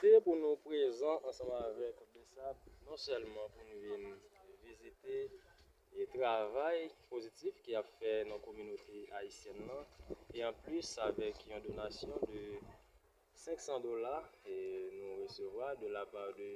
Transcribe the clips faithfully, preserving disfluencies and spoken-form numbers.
Te pou nou prezan ansanm avèk Bsap, non sèlman pou nou vin vizite e travay pozitif ki ap fè nan kominote ayisyèn nan, e anplis avèk yon donasyon de senk san dola e nou resevwa de la pa de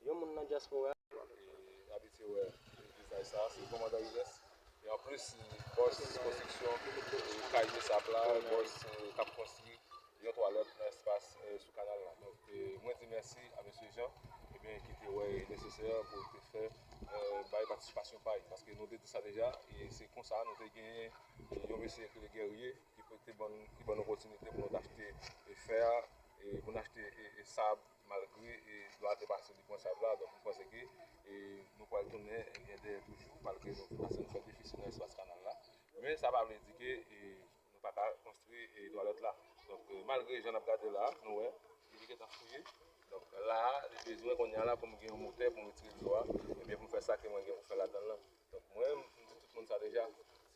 yon moun nan dyaspora. E abitye wè vizaj sa, se Kòmandan Ives. E anplis, bòs konstriksyon, e, kay Bsap la, bòs, e, k ap konstwi yon twalèt nan espas, e, sou kanal la. Donk, e, mwen di mèsi a mesye Jean, ebyen, ki te wè nesesè pou te fè, e, bay patisipasyon pa l. Paske nou te di sa deja, e se konsa nou te genyen, e, yon mesye ki rele Guerrier, ki te ban, ki ban nou opòtinite pou nou t achte, e, fè, e, pou n achte, e, e, sab, malgre, e, dwa te pase li pran sab la. Donk, mwen panse ke, e, nou pral tounen, e, byen dèyè toujou, malgre nou, paske nou fè defisi nan espas kanal la. Men sa pa vle di ke, e, nou pa ka konstwi, e, twalèt la. Donk, e, malgre jan n ap gade la, nou wè, li gentan fouye. Donk, la, li bezwen kounye a la pou m gen yon motè pou m retire dlo a, ebyen, pou m fè sa ke mwen gen pou fè ladan l lan. Donk, mwen, m di tout moun sa deja,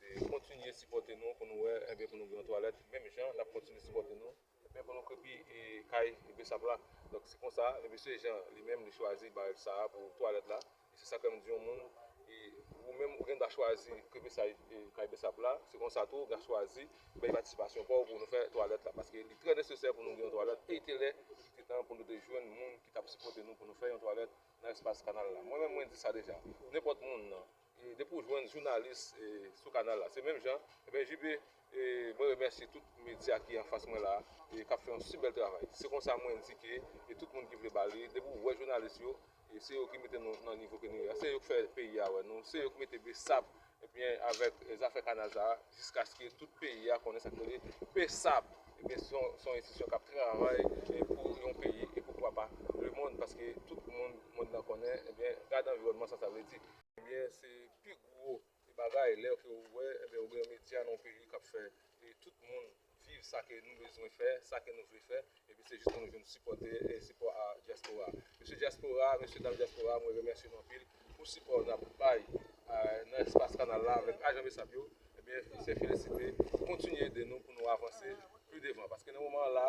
se kontinye sipòte nou pou nou wè, ebyen, pou nou gen yon twalèt, menm jan n ap kontinye sipòte nou, ebyen, pou nou krepi, e, kay Bsap la. Donk, se konsa, e, mesye Jean, li menm, li chwazi barèl sa a pou twalèt la. E se sa ke m di yon moun, e, ou menm, ou gen dwa chwazi krepi sa, e, kay Bsap la. Se konsa tou, ou gen chwazi bay patisipasyon pa w pou nou fè twalèt la. Paske li trè nesesè pou nou gen yon twalèt, e li te lè, li te tan pou nou te jwenn moun ki t ap sipòte nou pou nou fè yon twalèt nan espas kanal la. Mwen menm, mwen di sa deja. Nenpòt moun nan, e, depi w jwenn jounalis, e, sou kanal la, se menm jan, ebyen, J P, e, mwen remèsye tout medya ki anfas mwen la, e, k ap fè yon si bèl travay. Se konsa mwen di ke, e, tout moun ki vle ba li, depi w wè jounalis yo, e, se yo ki mete nou nan nivo ke nou ye a, se yo ki fè peyi a wè nou, se yo ki mete Bsap, ebyen, avèk, e, zafè kanal sa a, jiskaske tout peyi a konnen sa k rele Bsap. Ebyen, se yon, se yon enstitisyon k ap travay, e, pou yon peyi e poukwa pa lemonn, paske tout moun, monn nan konnen, ebyen, gade anviwònman sa, sa vle di. Ebyen, se pi gwo bagay lè ke ou wè, ebyen, ou gen yon medya nan yon peyi k ap fè, e, tout moun viv sa ke nou bezwen fè, sa ke nou vle fè, epi se jis pou nou jwenn sipòte, e, sipò a dyaspora. Mesye dyaspora, mesye dam dyaspora, mwen remèsye nou anpil pou sipò n ap bay, e, nan espas kanal la avèk ajan Bsap yo. Ebyen, se felisite, kontinye ede nou pou nou avanse pi devan. Paske nan moman la,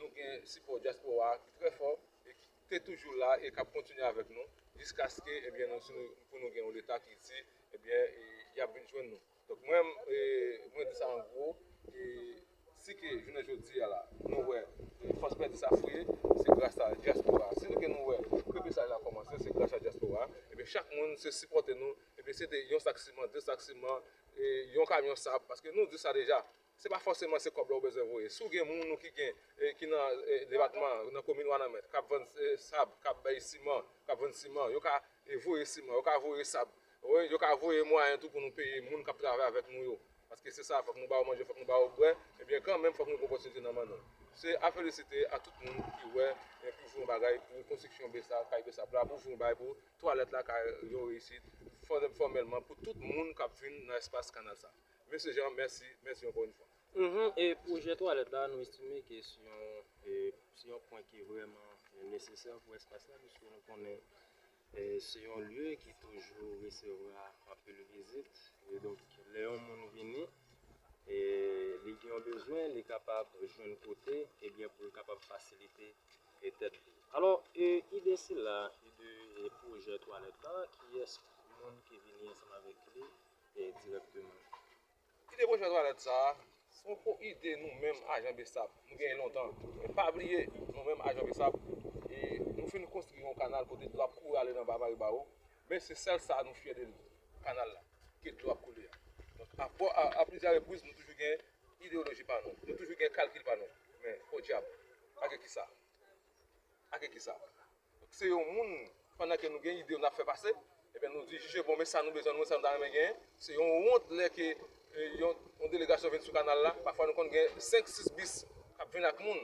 nou gen sipò dyaspora ki trè fò e ki te toujou la e k ap kontinye avèk nou jiskaske, ebyen, nou, si nou, pou nou gen yon Leta ki di, ebyen, e, y ap vin jwenn nou. Donk, mwen, e, mwen di sa an gwo, e, si ke jounen jodi a la, nou wè, e, fòs pèdi sa fouye, se gras a dyaspora. Si nou ke nou wè, ke mesaj la kòmanse, se gras a dyaspora. Ebyen, chak moun, se sipòte nou, ebyen, se te yon sak siman, de sak siman, e, yon kamyon sab, paske nou di sa deja, se pa fòseman se kòb la ou bezwen voye. Si w gen moun ou ki gen, e, ki nan, e, depatman, nan komin Wanament, k ap vann, e, sab, k ap bay siman, k ap vann siman, yo ka, e, voye siman, yo ka voye sab. Wi, yo ka voye mwayen tou pou nou peye moun k ap travay avèk nou yo. Paske se sa, fòk nou ba yo manje, fòk nou ba yo bwè. Ebyen, kanmenm, fòk nou gen opòtinite nan men nou. Se a felisite a tout moun ki wè, e, pou jwe yon bagay pou konstriksyon Bsap, kay Bsap la, pou jwe yon bagay pou twalèt la, kay yon reyisit, fò-, fòmèlman, pou tout moun k ap vin nan espas kanal sa. Mesye Jean, mèsi, mèsi ankò yon fwa. Mhm. E pwojè twalèt la, nou estime ke se yon, e, se yon pwen ki vrèman, e, nesesè pou espas la, piske nou konnen, e, se yon lye ki toujou resevwa anpil vizit. E donk, lè yon moun vini, e, li gen yon bezwen, li kapab jwenn kote, ebyen, pou l kapab fasilite, e, tèt li. Alò, e, ide sila, ide, e, pwojè twalèt la, kiyès moun ki vini ansanm avèk li, e, dirèkteman? Ide pwojè twalèt sa a, se yon ide nou menm ajan Bsap, nou genyen lontan. Men pa bliye, nou menm ajan Bsap, e nou fin konstwi yon kanal kote dlo ap kouri ale nan ba Maribawo, men se sèl sa nou fyè de li, kanal la, ke dlo ap koule a. Donk, a, a, a plizyè repriz, nou toujou gen ideyoloji pa nou, nou toujou gen kalkil pa nou. Men, podyab, ake kisa? Ake kisa? Donk, se yon moun, pandan ke nou gen ide, n ap fè pase, ebyen, nou di, jije, bon, men sa nou bezwen, nou, sa nou ta renmen genyen. Se yon wont lè ke, e, yon, yon delegasyon vin sou kanal la. Pafwa, nou konn gen senk, sis bis k ap vin ak moun,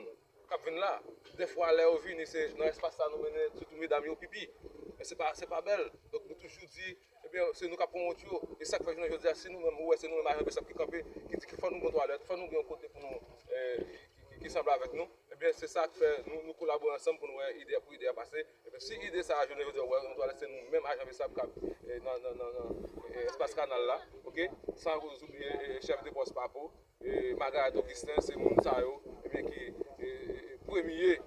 k ap vin la. Dèfwa, lè yo vini, se nan espas sa nou mennen, sitou medam yo, pipi. Men se pa, se pa bèl. Donk, nou toujou di, ebyen, se nou k ap pwomòt yo. E sa k fè jounen jodi a, si nou menm, ou wè, se nou menm ajan Bsap ki kanpe, ki di ke fò nou gen twalèt, fò nou gen yon kote pou nou, e, ki, ki, ki sanble avèk nou. Ebyen, se sa k fè nou, nou kolabore ansanm pou nou wè ide a, pou ide a pase. Ebyen, si ide sa a, jounen jodi a, ou wè, nou twalèt, se nou menm ajan Bsap k ap, e, nan, nan, nan, nan, e, espas kanal la, oke? San oubliye, e, chèf de pòs Papo, e, Magaret Augustin, se moun sa yo, ebyen, ki, e, e, premye,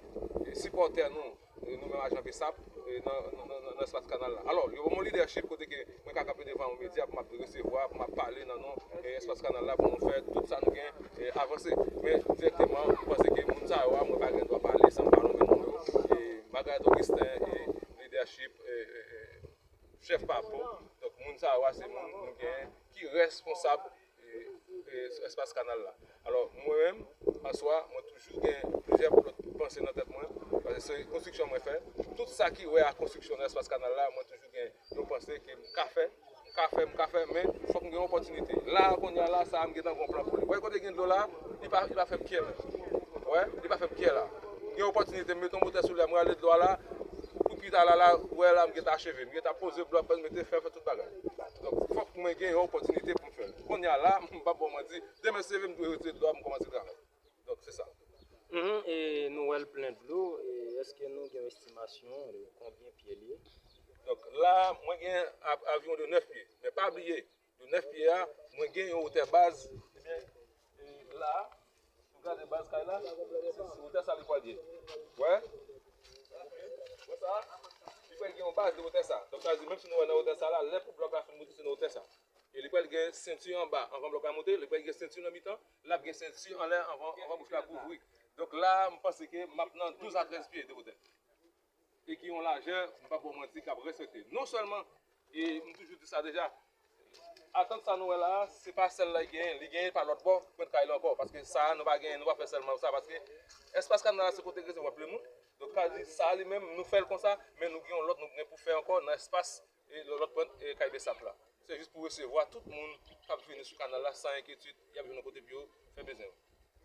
sipòtè nou, e, nou menm ajan BSAP, e, nan, nan, nan, nan espas kanal la. Alò, yo ban m yon lidèchip kote ke mwen ka kanpe devan yon medya pou m ap resevwa, pou m ap pale nan non, e, espas kanal la, pou nou fè tout sa nou gen, e, avanse. Men, dirèkteman, mwen panse ke moun sa yo a, mwen pa gen dwa pale san m pa nonmen non yo. E, Margareth Augustin, e, lidèchip, e, e, e, chèf PAPO. Donk, moun sa yo a, se moun nou gen ki responsab e, e, espas kanal la. Alò, mwen menm, an swa, mwen toujou gen plizyè lòt panse nan tèt mwen, paske se konstriksyon mwen fè. Tout sa ki wè a konstriksyon nan espas kanal la, mwen toujou gen yon panse ke m ka fè, m ka fè, m ka fè, men fòk m gen yon opòtinite. La, kounye a la, sa a, m gentan gen yon plan pou li. Wè, kote gen dlo la, li pa, li pa fè m kyè menm. Wè, li pa fè m kyè la. M gen opòtinite, m mete yon motè sou li a, m rale dlo a la, pou pita la, la, wè la, m gentan acheve. M gentan poze blòk, mete fè, fè tout bagay. Donk, fòk mwen gen yon opòtinite pou m fè l. Kounye a la, m p ap ba w manti, demen se leve m dwe retire dlo a, m kòmanse travay. Donk, se sa. Mhm, e nou wè l plen dlo, e èske nou gen yon estimasyon de konbyen pye l ye? Donk, la, mwen gen a, aviwon de nèf pye. Men pa bliye, de nèf pye a, mwen gen yon wotè baz. Ebyen, e la, si w gade baz kay la, se, se wotè sa li pral ye. Wè? Wè sa? Li pral gen yon baz de wotè sa. Donk, sa vle di, menm si nou wè nan wotè sa la, lè pou blòk la fin moute, se nan wotè sa. E li pral gen senti anba anvan blòk la monte, li pral gen senti nan mitan, l ap gen senti anlè anvan, anvan bouch la pou ouvri. Donk la, m panse ke m ap nan douz a trèz pye de wotè. E ki yon lajè, m p ap ba w manti, k ap respekte. Non sèlman, e m toujou di sa deja, atant sa nou wè la a, se pa sèl la li genyen, li genyen pa lòt bò, pwent kay la ankò, paske sa a, nou pa genyen, nou pa fè sèlman sa, paske espas kanal la se kote k resevwa plis moun. Donk, sa vle di, sa a li menm, nou fè l konsa, men nou gen yon lòt nou gen pou fè ankò nan espas e lòt pwent, e, kay BSAP la. Se jis pou resevwa tout moun k ap vini sou kanal la san enkyetid, y ap jwenn yon kote pou yo fè bezwen yo.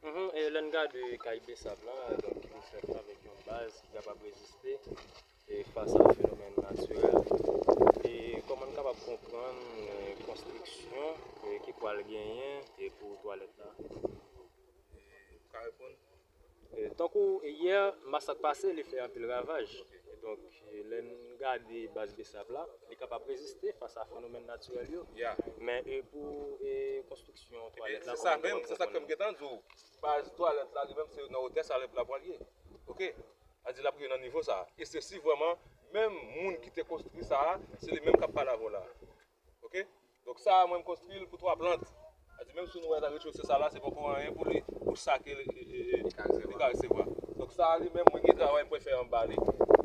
Mhm, e lè n gade kay BSAP la, donk, ki vin fèt avèk yon baz ki kapab reziste, e, fas a fenomèn natirèl. E kòman n kapab konprann, e, konstriksyon, e, ki pral genyen, e, pou twalèt la? E, ou ka reponn? E, tankou yè, masak pase, li fè anpil ravaj. Donk, e, lè n gade baz BSAP la, li kapab reziste fas a fenomèn natirèl yo. Ya. Men, e, pou, e, konstriksyon twalèt la, se sa menm, se sa ke m gentan di w. Baz twalèt la, li menm, se nan wotè sa lè pou l ap pral ye. Oke? Sa di l ap rive nan nivo sa. E se si vrèman, menm moun ki te konstwi sa a, se li menm k ap pale avè w la. Oke? Donk sa a, mwen, m konstwi l pou twa plant. Sa di, menm si nou wè nan rechose sa la, se poko anyen pou li, pou sa ke li, li, li, li ka resevwa. Donk sa a, li menm, mwen gen travay mwen fè anba li.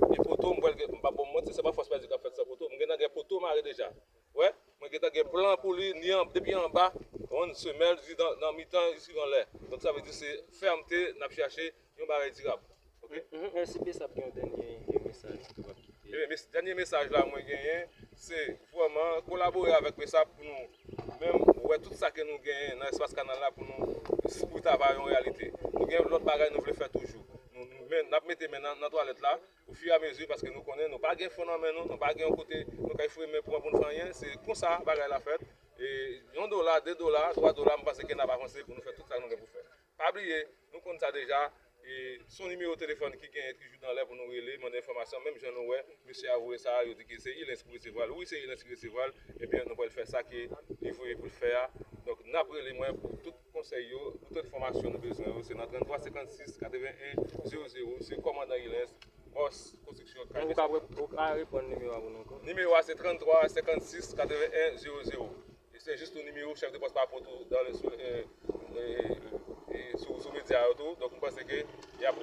E poto, m pral gen, m p ap ba w manti, se pa fòs pèdi k ap fèt san poto. Mwen gentan gen poto mare deja. Wè, mwen gentan gen plan pou li, ni an, depi anba, yon semèl, jis nan, nan mitan, jis rive anlè. Donk sa vle di se fèmte n ap chache yon bagay dirab. Oke? Mhm, e si BSAP gen yon dènye, e, mesaj ke w ap kite? Ebyen, mes-, dènye mesaj la mwen genyen, se vrèman kolabore avèk BSAP pou nou menm wè tout sa ke nou genyen nan espas kanal la pou nou, pou ta va yon reyalite. Nou gen lòt bagay nou vle fè toujou. Nou, nou, men, n ap mete men nan, nan twalèt la, ofiramezi, paske nou konnen nou pa gen fon nan men nou, nou pa gen yon kote nou kay foure men pou, pou nou fè anyen, se konsa bagay la fèt. E yon dola, de dola, twa dola, m panse ke n ap avanse pou nou fè tout sa nou gen pou fè. Pa bliye, nou konn sa deja, e se yon nimewo telefòn ki genyen toujou nan lè pou nou rele, mande enfòmasyon, menm jan nou wè, mesye a voye sa, yo di ke se Ilens ki resevwa l. Wi, se Ilens ki resevwa l, ebyen, nou pral fè sa ke li voye pou l fè a. Donk, n ap rele mwen pou tout konsèy yo, pou tout enfòmasyon nou bezwen yo, se nan tranntwa senkannsis katreven en zewo zewo, se kòmandan Ilens, bòs konstriksyon kay. Ou ka, ou ka reponn nimewo a pou nou ankò? Nimewo a se tranntwa senkannsis katreven en zewo zewo. E se jis tou nimewo chèf de pòs PAPO tou dan le, sou, e, e, e, sou, sou medya yo tou. Donk, m panse ke y ap,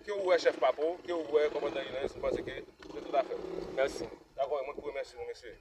ke ou wè chèf PAPO, ke ou wè kòmandan Ilens, m panse ke se tout afè. Mèsi. Dakò, mwen ki remèsye nou, mesye.